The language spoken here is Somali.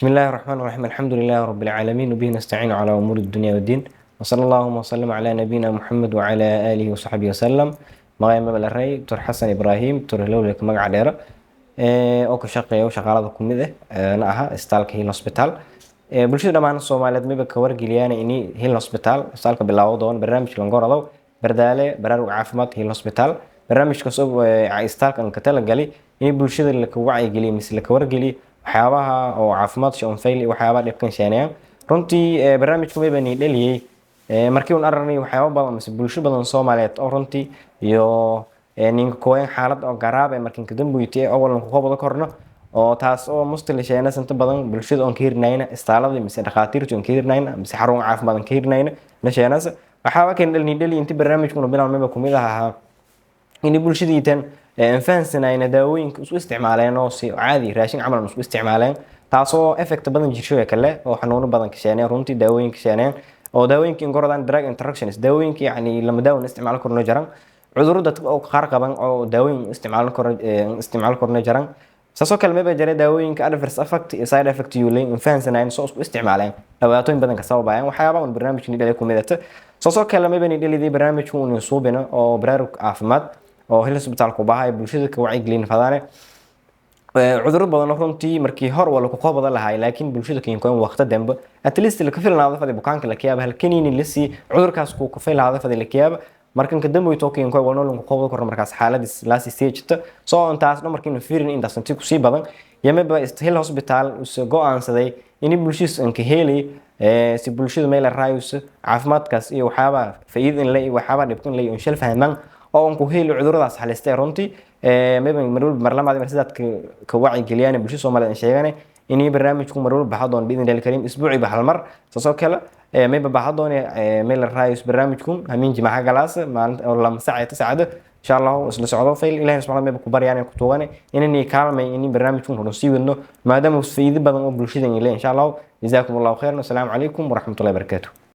بسم الله الرحمن الرحيم، الحمد لله رب العالمين، وبه نستعين على أمور الدنيا والدين، وصلى اللهم وسلم على نبينا محمد وعلى آله وصحبه وسلم. Magacay maba la ray Dr Xasan Ibraahim, Dr Hilowlek magaca dheera, oo ka shaqeeya shaqaalada kumid ah na aha isbitaalka Hill Hospital. Bulshada dhammaan Soomaaliyeed mayba ka wargeliyaan ini Hill Hospital isbitaalka bilaabo doon barnaamij langorodow Bardaale Baraarug Caafimaad Hill Hospital. Barnaamijkaas oo isbitaalkan ka talagalay in bulshada laka wacyigeliyo mise laka wargeliyo waxyaabaha oo caafimaadka on fail iyo waxyaabaha dhibkan sheenayaan. Runtii barnaamijku mayba nii dhaliyey markii un aragnay waxyaabo badan mise bulsho badan Soomaaliyeed oo runtii iyo ninka kooyan xaalad oo garaab ee markin kadamboytay oo walan ku wada korno, oo taas oo mustali sheena inta badan bulshada oon ka hirnayna istaaladii mise dhakhaatiirta oon ka hirnayna mise xarun caafimaad oon ka hirnayna na sheenaas. Waxaaba keen dhalni dhali intii barnaamijkuna bilaabmayba kumid ahaa in bulshadiitan aan fahansanayna daawooyinka isku isticmaaleen oo si caadi raashin camal isku isticmaaleen, taasoo effect badan jirshooda kale oo xanuuno badan ka sheeneen. Runtii daawooyinka sheeneen oo daawooyinka ingorodan drug interactions, daawooyinka yacni lama daawan isticmaal korno jaran, cudurro dadka oo qaar qaban oo daawooyin isticmaal korno jaran. Saasoo kale maba jira daawooyinka adverse effect iyo side effect yuu leeyahay in fahansanayn soo isku isticmaaleen dhibaatooyin badan ka sababayaan. Waxyaabaha un barnaamijkani dhalay ku midata. Saasoo kale maba ni dhaliday barnaamijku un suubina oo baraarug caafimaad oo Hill Hospital ku bahay bulshada ka wacyigelin fadaane cudurro badan. Runtii markii hor waa lagu qabada lahay, laakiin bulshada keenkoon waqti dambe at least la ka filnaado fadi bukaanka la kiyaaba hal kaniini la sii cudurkaas ku ka filnaado fadi la kiyaaba markan ka dambe to keenkoon walno lagu qabado karo markaas xaaladis last stage ta soo intaas dhan. Markiinu fiirin intaas intii ku sii badan yamaba Hill Hospital uu go'aansaday in bulshadiis aan ka heli si bulshada meel raayus caafimaadkaas iyo waxyaaba faa'iido in la iyo waxyaaba dhibkan la iyo shal fahmaan oo aan ku heli cuduradaas halistay. Runtii mayba marwalba marlamaad mar sidaad ka wacyi geliyaan bulshada Soomaaliyeed sheegane inay barnaamijku marwalba baxa doon biidni Illaahi Kariim, isbuuciiba hal mar. Saasoo kale mayba baxa doone meel raayus barnaamijku hamiin jimaca galaas maalinta oo lama saac saacada, insha Allah. Isla socdo fail. Ilaahay subhanahu mayba ku baryaan ku tuugane inay kaalmay in barnaamijku horu sii wadno, maadaama faa'iido badan oo bulshada ay leeyahay, insha Allah. Jazaakum Allahu khayran. Assalaamu calaykum waraxmatullahi wabarakaatuh.